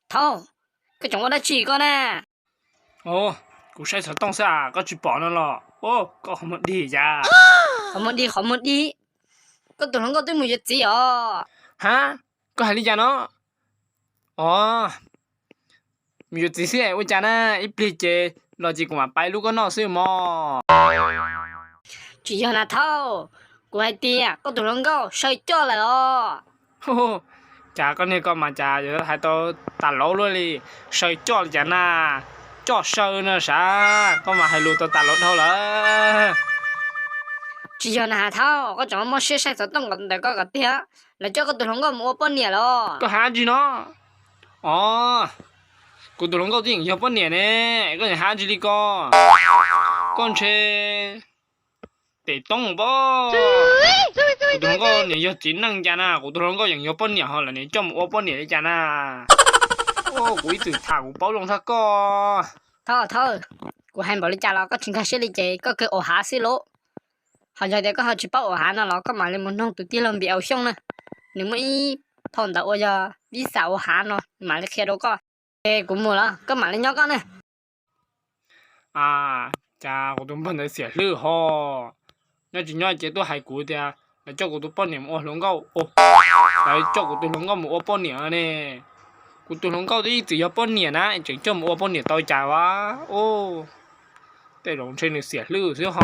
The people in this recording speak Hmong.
Thaub, koj tseem ua dab tsi koj na? Kuv saib xov tooj xwb as, koj tsis pom no los? Koj qhov muag dig cas? Qhov muag dig, qhov muag dig. Koj tus hluas nkauj twb mus yuav txiv os. Ha, koj hais li cas no? Os, mus yuav txiv xwb ua cas na, ib pliag ces los ces kuv mam pab lub koj noj xwb mog. Tsis yog na Thaub, kuv hais tias koj tus hluas nkauj saw coj lawm os. Cas koj niag koj mas cas yuav hais tau tas laub luaj li, saw coj li cas na, coj saw no sav, koj mas hais lus tau tas laub dhau lawm. Tsis yog na Thaub, koj tseem muab siab saib xov tooj ntawm koj kom tiag, lawv coj koj tus hluas nkauj mus ua poj niam los. Koj hais dab tsi no? Os, kuv tus hluas nkauj twb yeej yog poj niam ne, koj yeej hais dab tsi li ko? Koj ntshe tes toob pob. Kuv tus hluas nkauj niam yog txiv neej cas na, kuv tus hluas nkauj yeej yog poj niam ho lawv niam coj mus ua poj niam li cas na. Kuv ib txwm tham kuv paub zoo tshaj koj. Thaub, Thaub, kuv hais npaum li cas los koj tsis nkag siab li ces koj kawg ua hav xwb lauj. Ho yog tias koj ho tsis paub ua hav no los koj mam li mus noog tus tij laug Npis Au Xyooj na, nws muaj ib phau ntawv uas yog vib xam ua hav no, nws mam li qhia rau koj. Es kuv mus los koj mam li nyob koj na. Cas kuv tus npawg ntawd xiam hlwb ho, nyob tsis nyob ces tuaj hais kuv tias lawv coj kuv tus poj niam mus ua hluas nkauj, lawv coj kuv tus hluas nkauj mus ua poj niam ne. Kuv tus hluas nkauj twb ib txwm yog poj niam na, tseem coj mus ua poj niam tau cas as? Tej zaum ntshe nws xiam hlwb xwb ho.